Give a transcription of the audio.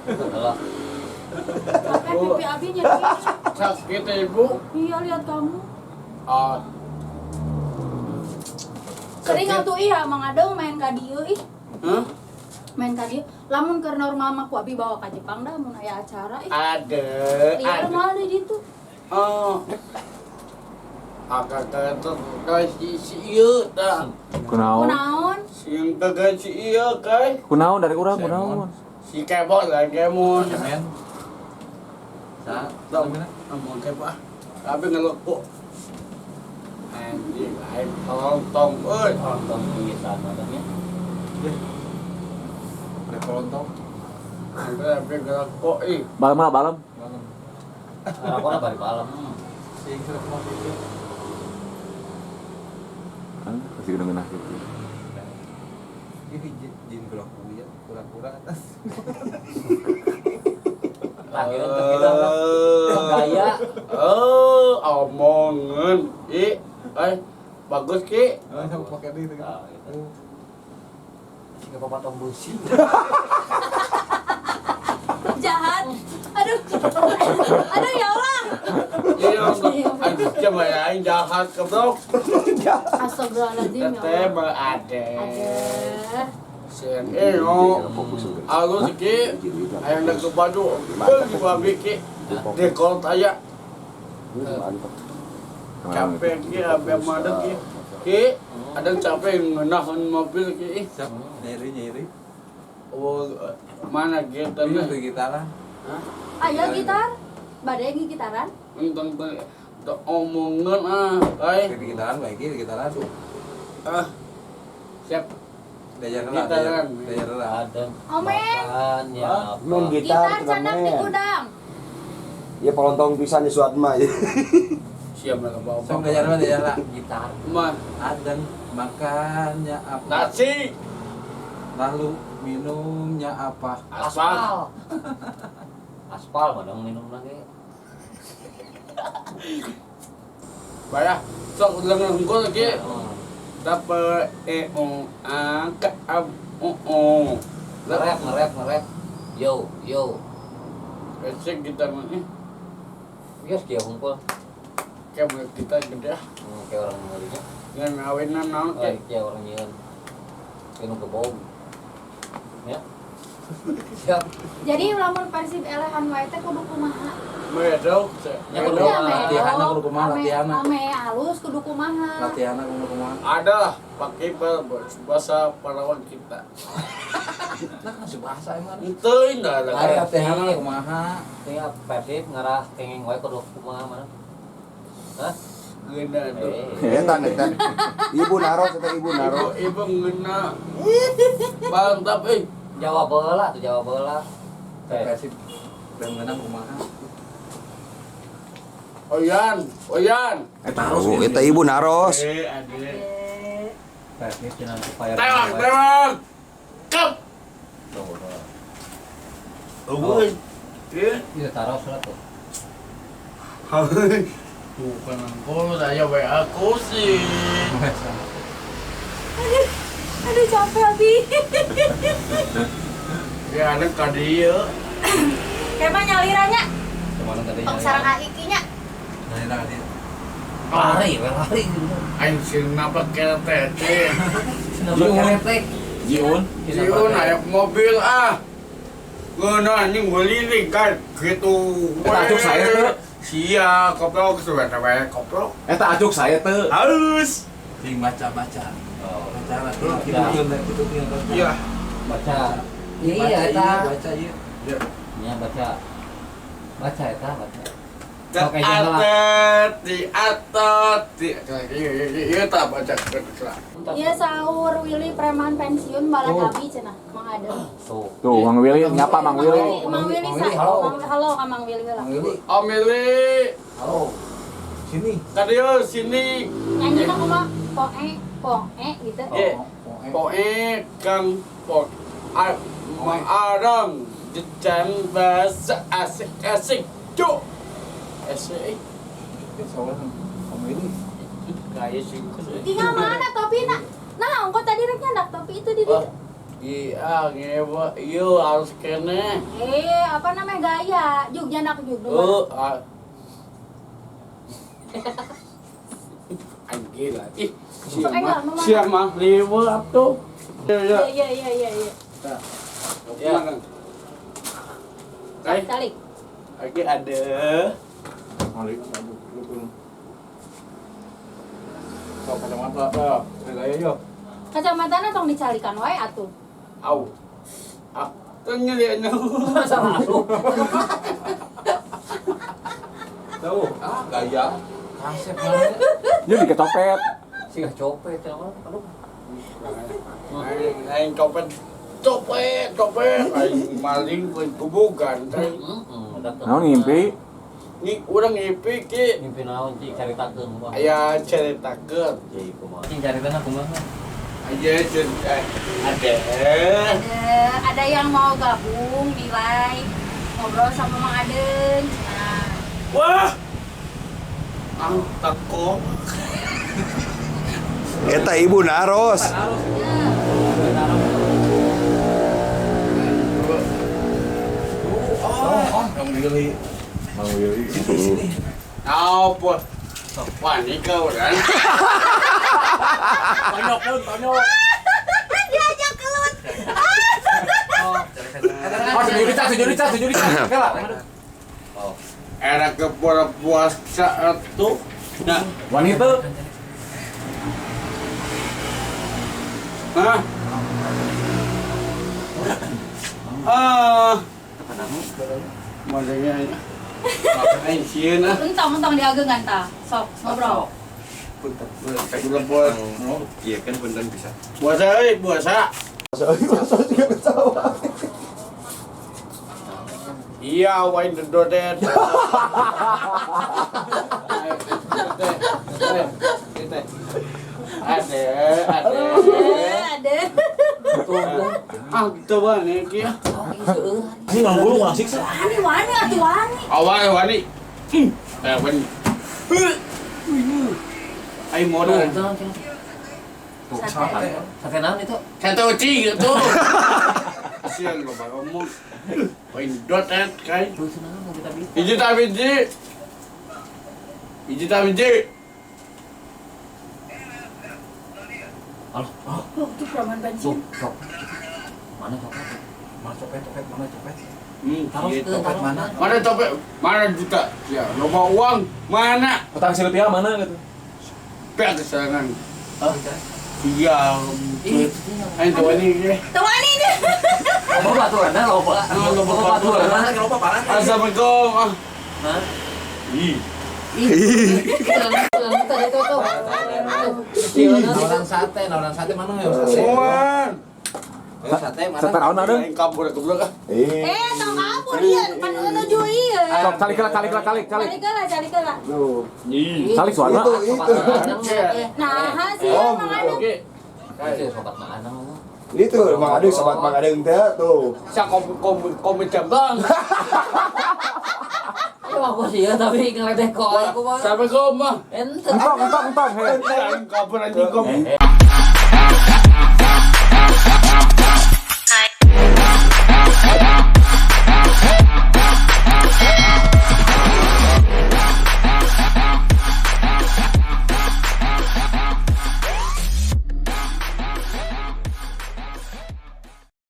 Heula. Capek pipi abi nyeri. Sakit ibu. Iya, lihat kamu. Ah. Sering atuh iya Mang Adeng main ka dieu ih. Hah? Main ka dieu. Lamun keur normal mah ku abi bawa ka Jepang dah mun aya acara ih. Ada, Liar ada. moal di ditu. Oh. Akak kata si si ieu tah. Kunaon? Kunaon? Si yang si ieu kai. Kunaon dari urang kunaon? Si kebot lah kemon. Kemen. Sa, Tong, ngomong kebot ah. Tapi ngelekuk. Anjing, aing tolong euy. Nonton pisan adanya. Ada kelontong. Tapi ngelekuk ih. Balem lah balem. Malam. Rokokna bari balem. Sing serep mau itu. Ah, kasih ngeunah gitu. Ini jin kura-kura, kura-kura atas. Lah gitu kita gaya. Oh, omongan. Ih, eh bagus Ki. Oh, sama pakai di itu. Nah, gitu. Sing papatong busi. Jahat. Aduh. Aduh ya Allah. Iya, aduh coba ya aing jahat kebrok. Astagfirullahaladzim ya Teteh Allah. mah ade. Ada. Sing eno. Alus Ki. Hayang ke baju. Beli babi Ki. Dekolt aya. Capek Ki, abe madeg Ki. Ki, ada capek ngenahan mobil Ki. Siap, nyeri nyeri. Oh, mana Ini gitarnya? tuh gitaran. Hah? Aya gitar. Bade gitaran. Entang teh omongan ah, kai. Di gitaran baik di gitaran. Ah. Siap. Diajar lah, Gitaran. diajar lah. Ada. Omen. Makan ya apa. Men gitar Gitar canak di men. gudang. Ya polontong pisan di Suatma ya. Siap lah bawa. Sok diajar lah, diajar lah. Gitar. Mah, Adeng makannya apa? nasi, Lalu minumnya apa? aspal. Aspal mah dong minum lagi. Bayah, sok lengan hungkul Ki. Oh. Dapat e o a k a o o. Nge-rap, nge-rap, nge-rap. Yo, yo. Esek gitar mah ih. Geus kieu hungkul. Kayak kita gede ah. Kayak orang ngeulinya. Ngan ngawinna naon Oh, Ki. kayak orang nyieun. Minum kebom. Ya. Siap. Jadi lamun Persib elehan wae teh kudu kumaha? Medok, Ya, kudu medok. Iya, Latihanna kudu kumaha, latihanna. Ame alus kudu kumaha. Latihanna kudu kumaha? Ada lah pakai bahasa Parawan kita. Nah, masih bahasa emang. Itu indah lah. Ari latihanna kumaha? Tinggal Persib ngarah kengeng wae kudu kumaha mana? Hah? Ngeuna tuh. Eh. Eta eta. Ibu naros eta ibu Ibu naros. ibu ngeuna. Mantap euy. Jawa bola tuh Jawa bola. Teh. Persib dan menang kumaha? Oyan, oyan. Eta Oh, eta ibu naros. Eh, ade. Persib cenah supaya Tewak, tewak. Kep. Tuh, tuh. Oh, iya. Iya taruh surat tuh. Bukan aku, saya WA aku sih. Aduh, aduh capek abi. Ya ada kadieu. Kayak mah nyalirannya. Kemana tadi? Tong sarang Aiki nya. Nah, ini tadi. Lari, we lari gitu. Aing sih napa keretek. Senapa keretek. Jiun. Jiun naik mobil ah. Ngeuna anjing ngeliling kan gitu. Eta acuk saya teu. Sia koplok sudah we koplok. Eta acuk saya teu. Halus. Sing baca-baca. Oh, Baca lah tuh. Gitu gitu gitu. Iya. baca. Iya, Iya, eta. baca iya. Iya, baca. Baca eta, baca. Di Oke, jangan lah. atas, di atas, di iya tak baca ke. Iya sahur Willy preman pensiun balad Oh. abi cenah Mang Adeng. Tuh. Tuh, Mang Willy nyapa Mang Willy. Mang Willy Mang sa. Willy, halo. Mang halo ka Mang Willy lah. Mang Willy, Om Willy, Halo. sini. kadieu sini. Nyanyina kumaha? Poe, poe gitu. Ye. Poe kang po a Mang Arang jejan bahasa asik-asik cuk. Asik. Soalnya Om Willy. Gaya sih. Tinggal mana topi nak? Nah, engkau tadi rek nyandak topi itu di Oh, ditu. Iya, ngewa, iya harus kene. Apa namanya gaya? Juk jandak juk. Oh, anjir lah. Ih, siapa liwat tuh? Iya. Ya. Calik. Oke, ada. Malik, sok kacamata, sok. Gaya yo. Kacamatana tong dicalikan wae atuh. Au. Ah, tanya dia. Salah asup. Tahu, ah gaya. Kasep banget. Dia dikecopet. Sih copet aduh. Aing copet. Copet. Aing maling kubugan. Naon ngimpi? Ni urang ngimpi ki. Ngimpi naon cik caritakeun kumaha? Aya caritakeun. Cik kumaha? Cing caritana kumaha? Aya cerita ada. Ada yang mau gabung di live ngobrol sama Mang Aden. Nah. Wah. Ang teko. Eta ibu naros. Oh, Mang Willy. Mang Willy. Sini. Apa? Wah, nikah orang. Tonyok pun, tonyok. Diajak kelut. Oh, setuju dicas. Oke lah. Era ke puasa itu. Nah, wanita. Hah? Ah. Modalnya. Makan sieun ah. Entong-entong diageungan tah. Sok ngobrol. Punten. Iya kan punten bisa. Puasa euy, puasa. Puasa juga ketawa. Iya, wain dodet. Ada. Ah, gitu banget ya. Ini nggak boleh asik sih. Wani atuh wani. Awal wani. Wani. Ayo modal. Tuh, sate naon itu? Sate ucing itu. Kasihan lo bang omong. Wain dotet kai. Hiji tak biji. Hiji tak biji. Alah, oh, itu preman bensin. Mana copet? Mana copet, mana copet? Copet mana? Mana copet? Mana juta? Ya, loba uang mana? Utang si rupiah mana gitu? Pek keserangan. Iya. Ayo tawani ini. Tawani ini. Loba baturanna loba. Loba baturanna. Loba parah. Assalamualaikum. Hah? Ih. Orang sate mana ya sate? Sate mana? Sate naon ada? Kabur goblok ah. Tong kabur ieu pan nuju ieu. Sok calik lah, calik. Calik lah. Tuh. Calik suara. Itu. Nah, sih Mang Adeng. Itu sobat Mang Adeng. Itu Mang Adeng sobat Mang Adeng teh tuh. Sia kopi jambang. Aku sih ya, tapi ngeledek kok aku mah. Sampai kok mah. Entong. Entong. Kabur anjing kopi.